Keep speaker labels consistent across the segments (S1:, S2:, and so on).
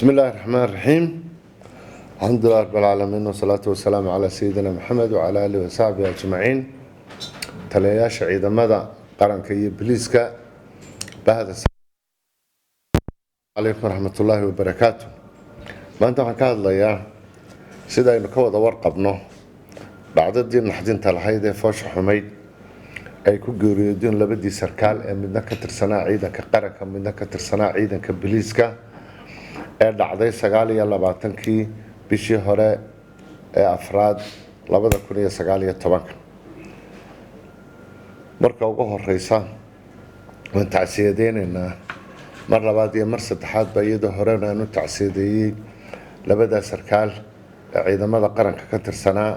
S1: بسم الله الرحمن الرحيم، الحمد لله رب العالمين، والصلاة والسلام على سيدنا محمد وعلى آله وصحبه أجمعين. Taliyayaasha ciidamada qaranka iyo booliiska, bahda calaykum waraxmatullaahi wabarakaatu. Maanta waxaan ka hadlayaa sida aynu ka wada warqabno dhacdadii naxdinta lahayd ee foosha xumayd ay ku geeriyoodeen labadii sarkaal ee midna ka tirsanaa ciidanka qaranka, midna ka tirsanaa ciidanka booliiska, ee dhacday 29-kii bishii hore ee afraad 2019-ka. Marka ugu horeysa waan tacsiyadeyneynaa mar labaad iyo mar saddexaadba, iyadoo horena aan u tacsiyadeeyey labadaa sarkaal ee ciidamada qaranka ka tirsanaa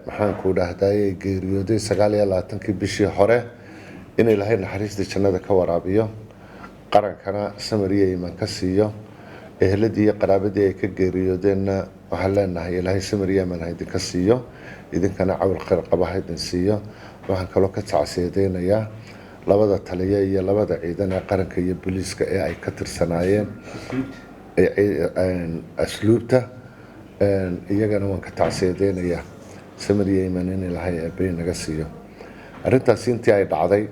S1: maxaanku dhahday geeriyooday 29-kii bishii hore, in Ilaahay naxariistii jannada ka waraabiyo, qarankana samir iyo iimaan ka siiyo. Ehladii iyo qaraabadii ay ka geeriyoodeenna waxaan leenahay Ilaahay samir iyo iimaan ha idinka siiyo, idinkana cawl khayr qaba ha idin siiyo. Waxaan kaloo ka tacsiyadeynayaa labada taliya iyo labada ciidan ee qaranka iyo booliiska ee ay ka tirsanaayeen asluubta, iyagana waan ka tacsiyadeynayaa, samir iyo iimaan in Ilaahay eebay naga siiyo. Arrintaasi intii ay dhacday,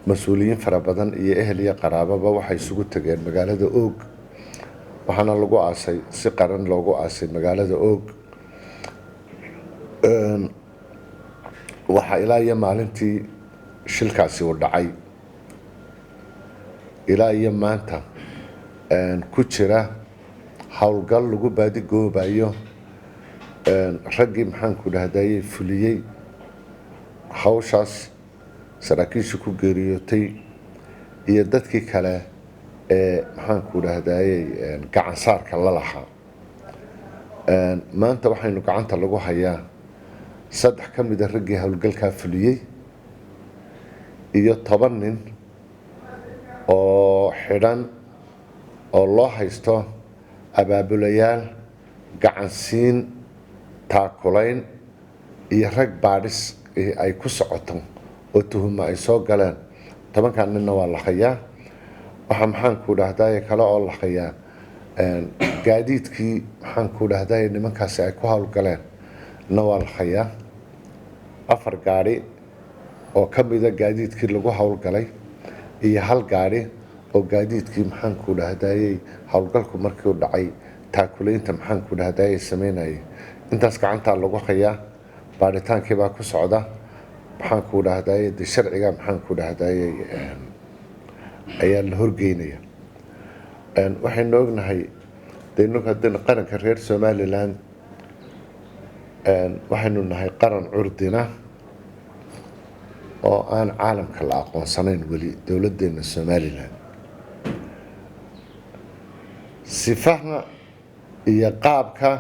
S1: mas-uuliyiin fara badan iyo ehel iyo qaraababa waxay isugu tageen magaalada Oog, waxaana lagu aasay si qaran loogu aasay magaalada Oog. Waxaa ilaa iyo maalintii shilkaasi uu dhacay ilaa iyo maanta ku jira howlgal lagu baadigoobayo raggii maxaanku dhahdaye fuliyey hawshaas, saraakiisha ku geeriyootay iyo dadkii kale ee maxaanku dhahdaye gacan saarka la lahaa. Maanta waxaynu gacanta lagu hayaa 3 ka mida raggii howlgalkaa fuliyey iyo 10 nin oo xidhan oo loo haysto abaabulayaal, gacansiin, taakulayn iyo rag baadhis ay ku socoto oo tuhuma ay soo galeen. 10-kan ninna waa la hayaa. Waxaa maxaanku dhahdaye kale oo la hayaa gaadiidkii maxaanku dhahdaye nimankaasi ay ku howlgaleen na waa la hayaa, 4 gaadhi oo ka mida gaadiidkii lagu howlgalay iyo hal gaadhi oo gaadiidkii maxaanku dhahdayey howlgalku markii u dhacay taakulaynta maxaanku dhahdaye sameynayay. Intaas gacantaa lagu hayaa, baadhitaankii baa ku socda, maxaanku dhahdaye de sharciga maxaanku dhahdayey ayaa la horgeynaya. Waxaynu ognahay de inagu haddaynu qaranka reer Somaliland waxaynu nahay qaran curdina oo aan caalamka la aqoonsanayn weli. Dowladdeena Somaliland sifaha iyo qaabka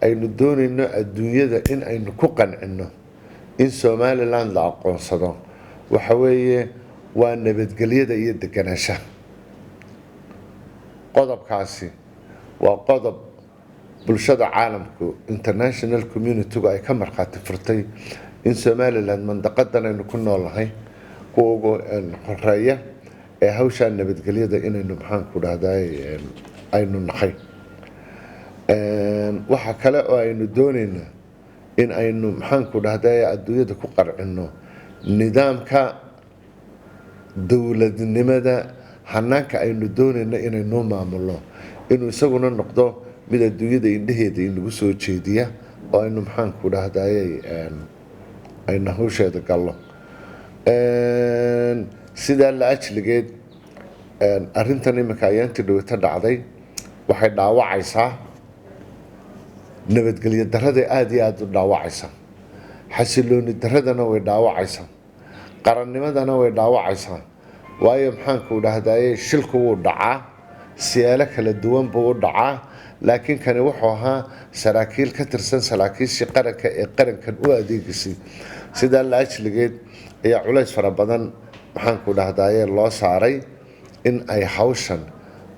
S1: aynu doonayno adduunyada in aynu ku qancino in Somaliland la aqoonsado waxa weeye waa nabadgelyada iyo deganaanshaha. Qodobkaasi waa qodob bulshada caalamku, international community-gu, ay ka markhaati furtay in Somaliland mandaqadan aynu ku noolnahay kuwa ugu horeeya ee hawshaa nabadgelyada inaynu maxaanku dhahday aynu nahay. Waxa kale oo aynu doonaynaa in aynu maxaanku dhahday adduunyada ku qarcino nidaamka dowladnimada, hanaanka aynu doonayno inaynuu maamulno inuu isaguna noqdo mid adduunyada indhaheeda inagu soo jeediya oo aynu maxaanku dhahday aynu hawsheeda gallo. Sidaa la ajligeed, arrintan iminka ayaantii dhawata dhacday waxay dhaawacaysaa nabadgelyo darada, aada iyo aada u dhaawacaysaa xasilooni daradana way dhaawacaysaa, qarannimadana way dhaawacaysaa. Waayo maxaanku dhahdaye shilku wuu dhacaa, siyaalo kala duwan buu u dhacaa, laakiin kani wuxuu ahaa saraakiil ka tirsan saraakiishii qaranka ee qarankan u adeegisay. Sidaa la ajligeed ayaa culays fara badan maxaanku dhahdaye loo saaray in ay hawshan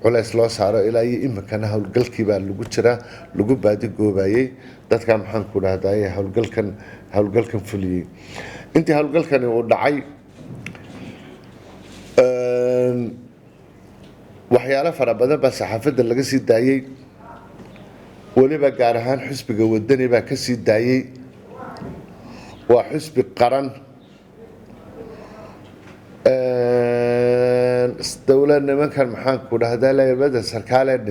S1: culays loo saaro. Ilaa iyo iminkana howlgalkii baa lagu jiraa lagu baadigoobayey dadka maxaanku dhahdaye howlgalkan fuliyey. Intii howlgalkani uu dhacay Waxyaalo fara badan baa saxaafadda laga sii daayey, weliba gaar ahaan xusbiga Wadani baa ka sii daayey. Waa xusbi qaran, dowlad nimankan, maxaan ku dhahdaa, labada sarkaalee